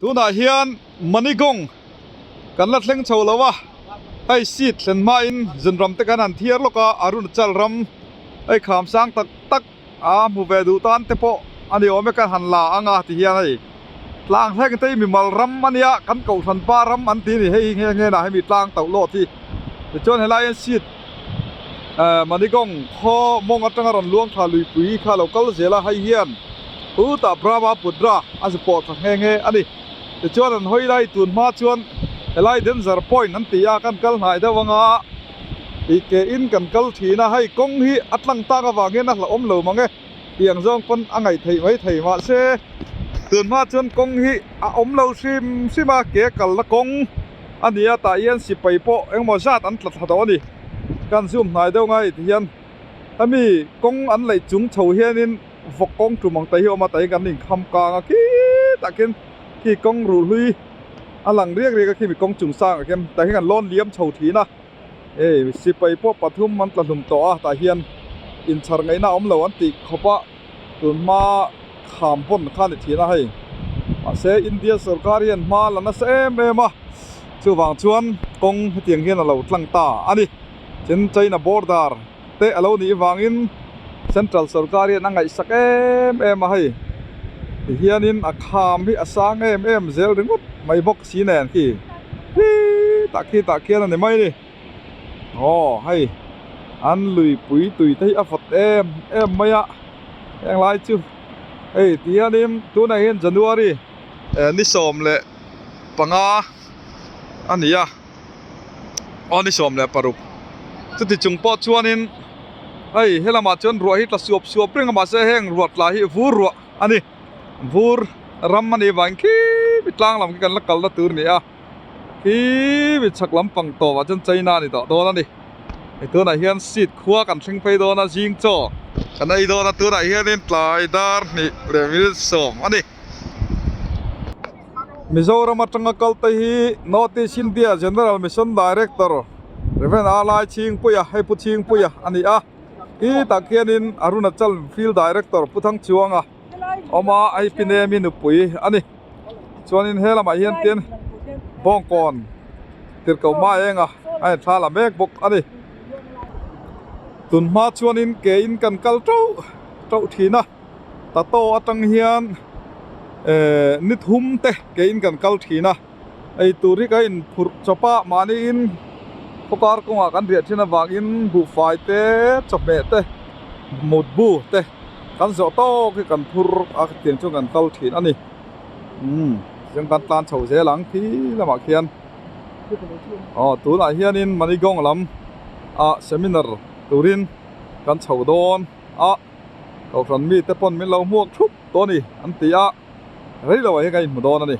Tunah hian Manigong kan la thleng chho lo a, hei seat thlen hmain zunram te kan han thiar lawk a, Arunachal ram hei kham sang tak tak a hmu ve duh tan te pawh a ni awm e kan han la ang a ti hian hei tlang thleng te hi mimal ram a nia kan kohhran pa ram an ti a ni hei hi nghe nghe nah hemi tlang tauh lawt hi tichuan helai hian seat eh Manigong khaw mawng atanga rawn luang thla luipui kha a lo kal zel a hei hian Chutah Brahmaputra a zu pawh thla nghe nghe a ni. Tichuan an hawi lai tun hma chuan helai Danger Point an ti a, kan kal hnai deuh anga tih ke in kan kal thin a, hei kawng hi a tlang tak avangin a hlauhawm lo mang e tih ang zawng pawn a ngaih theih mai thei mahse tun hma chuan kawng hi a awm lo hrim hrim a, ke kalna kawng a ni a, tah hian sipai pawh engemaw zat an tla thla tawh a ni. Kan zoom hnai deuh ngai ti hian hemi kawng an laih chung chho hianin. Vawk kawng tum ang te hi a awm a tah hian kan inkham kang a khi takin khi kawng ruh hlui a lang riak riak a khimi kawng chung sang ah khian tah hian kan lawn liam chho thin a hei sipai pawh pathum an tla hlum tawh a tah hian inchhar ngaihna a awm lo an tih khawp a tun hma kham pawn kha a ni thin a hei mahse India sorkar hian hma la nasa em em a chuvang chuan kawng hetiang hian a lo tlang ta a ni tin China border. te a lo nih vangin central sorkar hian a ngaihsak em em a hei ti hianin a kham hi a sang em em zel ringawt mai bawk si nen khi hii tah khi tah khian a ni mai a ni aw hei an luipui tui te hi a vawt em em mai a heng lai chu hei ti hianin tunah hian January ni 15 a ni a. aw ni 16 chuti chung pawh chuanin hei helamah chuan ruah hi tla suap suap reng a mahse heng ruah tla hi vur ruah a ni vur ram a nih vangin khimi tlang lam khi kan la kalna tur a ni a khimi chhak lampang tawpah chuan China a ni tawh dawn a ni hei tunah hian seat khua kan thleng phei dawn a zing chaw kan ei dawn a tunah hianin tlai dar hnih leh minute sawm a ni. Mizoram atanga kal te hi North East India General Mission Director Rev Alai Chhingpuia hei Pu Chhingpuia a ni a khi tak hianin Arunachal Field Director Pu Thangchuanga awm a hei Pi Nemi nupui a ni chuanin he lamah hian tin Bawngkawn Tirhkoh Maenga a inthla la mek bawk a ni tunhma chuanin ke in kan kal teuh teuh thin a. Tato atang hian ehh ni thum te ke in kan kal thin a ei tur hi ka in phurh chawp a mahni in khawkar kawngah kan riah thin avangin buhfai te chawhmeh te mutbu te kan zawh tawk hi kan phur a tiang chuan kan kal thin a ni umm tichuan kan tlan chho zel ang khi lamah khian aw tunah hianin Manigong lam ah seminar turin kan chho dawn a. Kohhran mite pawn min lo hmuak thup tawh a ni an ti a, rei lo ah hian ka inhmu dawn a ni.